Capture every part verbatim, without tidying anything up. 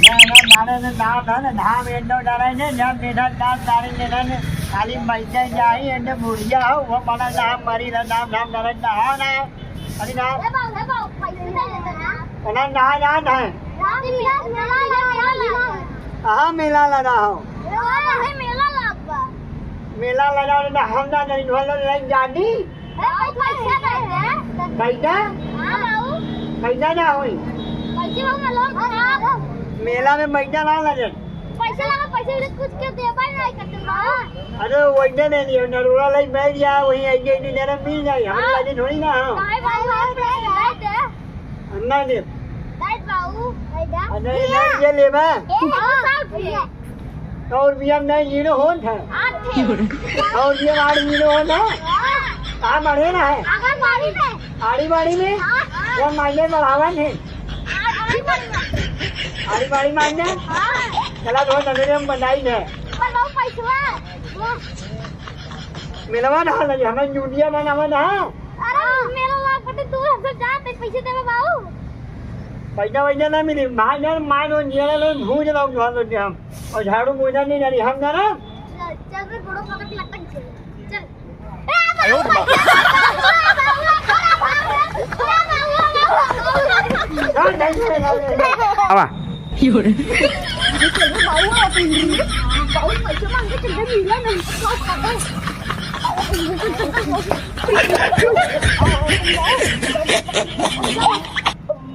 अरे मारे ने नाम धन धाम एंडो डरे ने, जब निधन नाम तारी निधन, खाली मैसे जाई एंडो बुढ़िया हो, वो बड़ा नाम मरी रे, नाम धाम डरे ना हो ना। अरे ना। ए बाबू, ए बाबू, पैसे दे देता ना। ना, ना, ना, ना। राम मेला, मेला, मेला, मेला। कहाँ मेला लगा हो? ए बाबू, है मेला लगा। मेला लगा हो ना, हम ना नहीं, ढोल नहीं जानी। ए, पैसा दे दे। पैसा? हाँ, बाबू। पैसा ना होई। पैसे बाबू, मैं लोन खराब। मेला में पैसा ना लगे। पैसा लगा, पैसे भी कुछ के देबा नहीं करते ना। अरे, वही दे दे दियो, नरुआ लाई बैठ जा, वही आई जे नरम मिल जाए, हम हाँ। लाजे थोड़ी ना हो। नहीं बाबू, नहीं दे। नहीं दे। नहीं बाबू, नहीं दे। अरे, नहीं, ये लेबा। ये हाँ। सौ रुपये। सौ रुपया में नहीं, जीरो होत है। आठ है। सौ रुपया में आठ जीरो होत है। हाँ। कहाँ बढ़े ना है? आंगनबाड़ी में। आड़ी बाड़ी में? हाँ, हाँ। वो मायने बढ़ावन है। आड़ी बाड़ी में। आड़ी बाड़ी मायने? हाँ। चला तो नजरे हम बनाई है। पर बाबू पैसवा। मिलवा ना लगे, हमें यूनिया बनावा ना। अरे, मेला लाग पटे दूर, हम सब जाते, पैसे देबे बाबू। पैसा वैसा ना मिली, मार जान, मार दो, नियरा लो, भूज लो, घर लो हम। और झाड़ू मोजा नहीं जानी, हम जाना। चल, चल रे, बड़ो पकड़ के लटक चल। चल। ए, बाबू, आवा। बाबू, बाबू, पैसे मांगे, चल, मिला नहीं।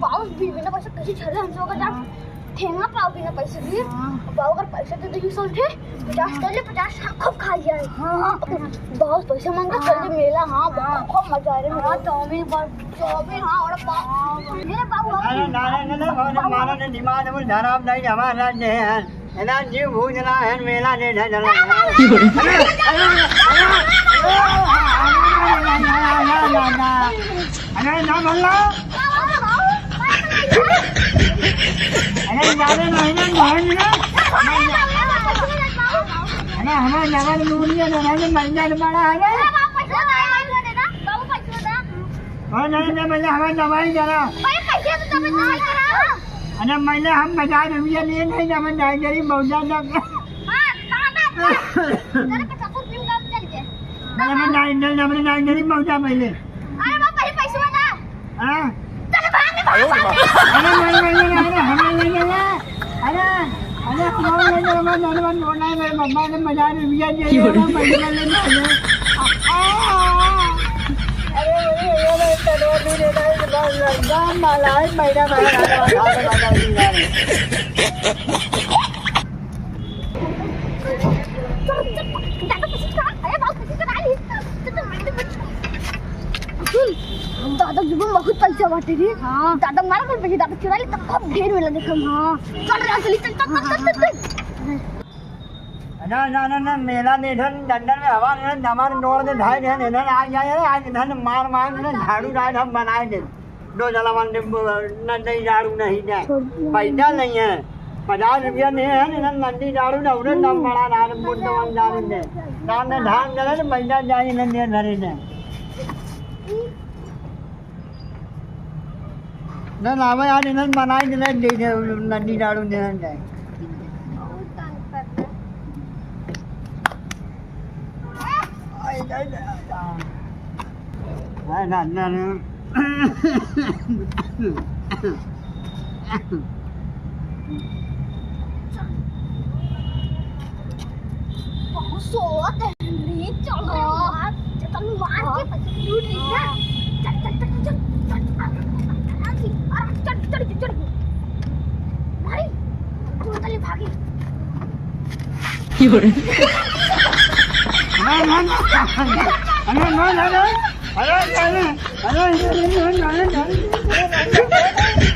बाउस भी बिना पैसा कैसे चले हम लोग का जान? ठेंगा पाव बिना पैसे दिए। हाँ। बाउस अगर पैसा दे दे, सोच के पचास कर ले, पचास खूब खा जाए। हाँ। बाउस पैसा मांग के चल दे मेला, हाँ, हाँ। खूब मजा आए रे मेला। हाँ, चाउमीन, बर्गर, चाउमीन, हाँ, और पाव। हाँ। मेरे बाबू, अरे, ना, ना, ना, ना, बाबू, मारा ने दिमाग में धराम नहीं, हमारा राज्य है। है ना, जीव भूज रहा है, मेला ले जा, चला जा। अरे, ना बोल रहा। अरे, जाने नहीं ना, बहन ना। अरे, हमारे नगर नूरिया नगर में महीना बड़ा है ना। और नहीं, नहीं, मैं हमारे दवाई जरा। अरे, मैंने हम बाजार रुपया लिए नहीं, ना मैं डाइंडरी मौजा ना। हाँ, कहाँ बात है? तेरे पचास रुपये में काम चल गया। ना मैं डाइंडरी, ना मैं डाइंडरी मौजा पहले। अरे, वो पहले पैसे वाला। हाँ? चल, भाग, भाग, भाग। अरे, नहीं, नहीं, नहीं, अरे, हमें नहीं लेना। अरे, अरे, हमारे नहीं, हमारे नहीं, हमारे नहीं, हमारे मम्मा ने बाजार रुपया दिया, क्यों रे? हमारे नहीं लेना है। अरे, अरे, अरे, अरे, कटवा भी देता है, बस, बस, बस, माला है, महीना, महीना, महीना, महीना, महीना। चल, चल, दादा पसंद करा, अरे बाप पसंद करा ली। चल, चल, मार दे। सुन, दादा जुबा बहुत पैसा बाटे रे। हाँ। दादा मारा कर पैसे, दादा चुरा ली, तब खूब ढेर मेला देखम। हाँ। चल, चल, चल, चल, चल, चल, चल। ना, ना, ना, ना, मेला में इधर डंडल में हवा, इधर दमर नोर दे, ढाई दे, इधर आ जाए, आज इधर मार, मार, इधर झाड़ू डाल हम बनाए दे। दो जला वन दे, न, नहीं झाड़ू नहीं दे। छोड़ दिया। पैसा नहीं है। पचास रुपया नहीं है, इधर नंदी झाड़ू ना, उधर दम बड़ा ना, बुद्ध वन झाड़ू दे। नाम ने धान दे, पैसा जाए, इधर दे, धरे दे। ना लावा यार, इन्हन बनाई दे, दे दे, नदी डालू दे दे। आई, आई, आई, आई। ना, ना, ना, ना। बहुत सोत है, नहीं चलो। चल, मार के पकड़ लूट रही है। चल, चल, चल, चल, चल, चल, आराम से, आराम से, चल, चल, चल, चल। भाई, तू चल, भागी। क्यों रे? अरे, ना, ना, ना, ना, ना, ना, ना, अरे, अरे, अरे, अरे, अरे, अरे, अरे, अरे, अरे, अरे, अरे,